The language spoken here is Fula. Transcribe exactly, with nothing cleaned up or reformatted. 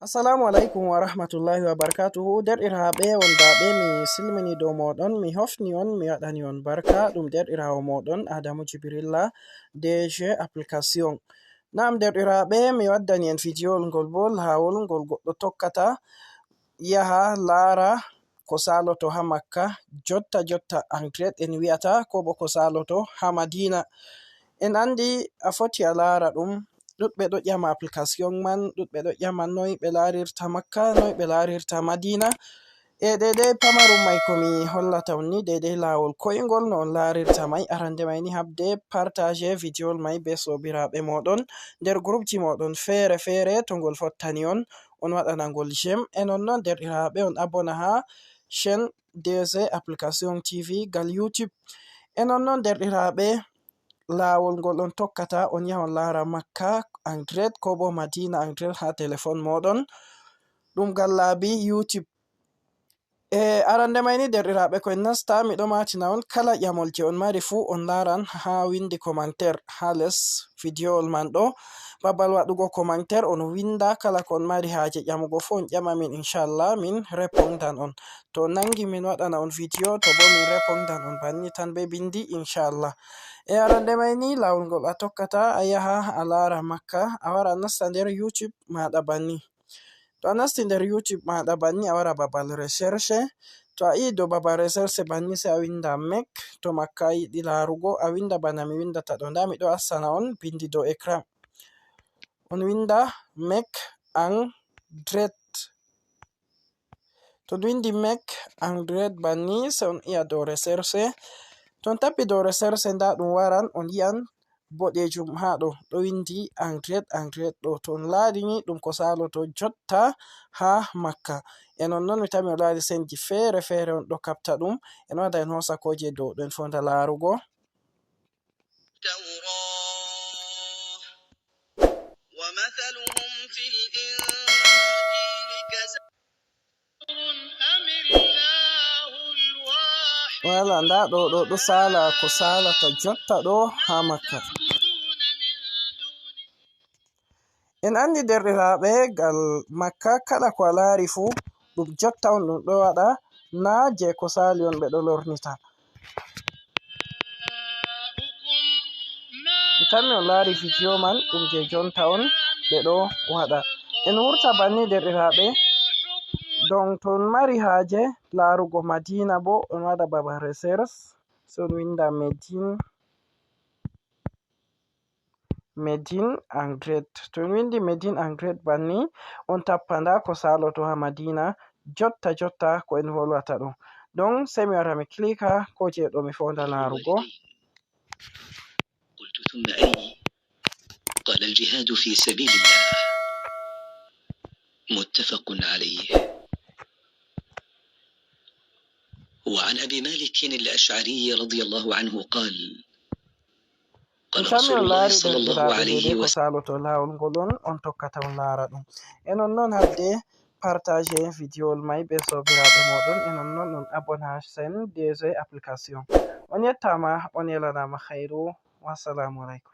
Assalamu alaikum wa rahmatullahi wa barakatuhu. Derɗiraaɓe wondaaɓe, mi silmini dow mooɗon, mi hofni on, mi waɗani on barka. Ɗum derɗiraawo mooɗon Adamu Jibrilla, D G Application. Naam, derɗiraaɓe, mi waddani en fidiyowol ngol boo, laawol ngol goɗɗo tokkata yaha laara ko saaloto haa Makka, jotta jotta, en direct en wi'ata, koo boo ko saaloto haa Madiina. En anndi a foti a laara ɗum. Ɗuɗɓe ɗo ƴama application man, ɗuɗɓe ɗo ƴama noy ɓe laarirta Makka, noy ɓe laarirta Madiina. E deydey pamarum may ko mi hollata on ni, deydey laawol koyngol no on laarirta may. Arande may ni, haɓde partage fidiyowol may bee soobiraaɓe mooɗon nder groupji mooɗon feere feere to ngol fottani on. On waɗana ngol j'aime. E non non, derɗiraaɓe, on abona haa chaîne D Z Application T V gal YouTube. E non non, derɗiraaɓe, laawol ngol on tokkata, on yaha on laara Makka en direct koo boo Madiina en direct haa telefon mooɗon. Ɗum gal laabi YouTube. E arande may ni, derɗiraaɓe, ko en nasta, miɗo maatina on, kala ƴamol je on mari fuu, on laaran haa windi commentaire haa les fidiyowol man ɗo. Babal waɗugo commentaire, on winda kala ko on mari haaje ƴamugo fuu, on ƴama min, inchallah, min repondan on. To on nangi min waɗana on fidiyo, to boo min repondan on banni tan bee bindi, inchallah. E arande may ni, laawol ngol a tokkata, a yaha a laara Makka, a wara a nasta nder YouTube maaɗa banni. To a nasti nder YouTube maaɗa banni, a wara babal recherche. To a yi dow babal recherche banni, sey a winda Mek. To Makka a yiɗi laarugo, a winda bana mi windata ɗo. Ndaa, miɗo haskana on bindi dow écran. On winda Mek en direct. To on windi Mek en direct banni, sey on yi'a dow recherche. To on tappi dow recherche, ndaa ɗum waran, on yi'an boɗeejum haa ɗo, ɗo windi en direct, en direct ɗo. To on laari ni, ɗum ko saaloto jotta haa Makka. E non non, mi tami on laari senji feere feere on ɗo kaɓta ɗum. En wada en hoosa ko je dow ɗo, en foonda laarugo. التوراة ومثلهم في الإنجيل كزرع Wala, ndaa ɗo, ɗo, ɗo saala ko saalata jotta ɗo haa Makka. En anndi, derɗiraaɓe, gal Makka, kala ko a laari fuu, ɗum jotta on ɗum ɗo waɗa, naa je ko saali on ɓe ɗo lornita. Mi tammi on laari fidiyo man, ɗum je jonta on ɓe ɗo waɗa. En wurta banni, derɗiraaɓe. Donc, to on mari haaje laarugo Madiina boo, on waɗa babal recherche, so on winda Medine, Medine en direct. To on windi Medine en direct banni, on tappa ndaa ko saaloto haa Madiina, jotta jotta ko en wolwata ɗo. Donc, sey mi wara mi klika ko je ɗo mi foonda laarugo. قلت: ثم أي؟ قال: الجهاد في سبيل الله. متفق عليه. وعن أبي مالك الأشعري رضي الله عنه قال: قال رسول الله صلى الله عليه وسلم. Ko saaloto laawol ngol on, on tokkata on laara ɗum. E non non, haɓde partage vidéo may be soobiraaɓe mooɗon. E non non, on abonne haa chaîne D G Application. On yettaama, on yelanaama khayru. Wassalamu alaikum.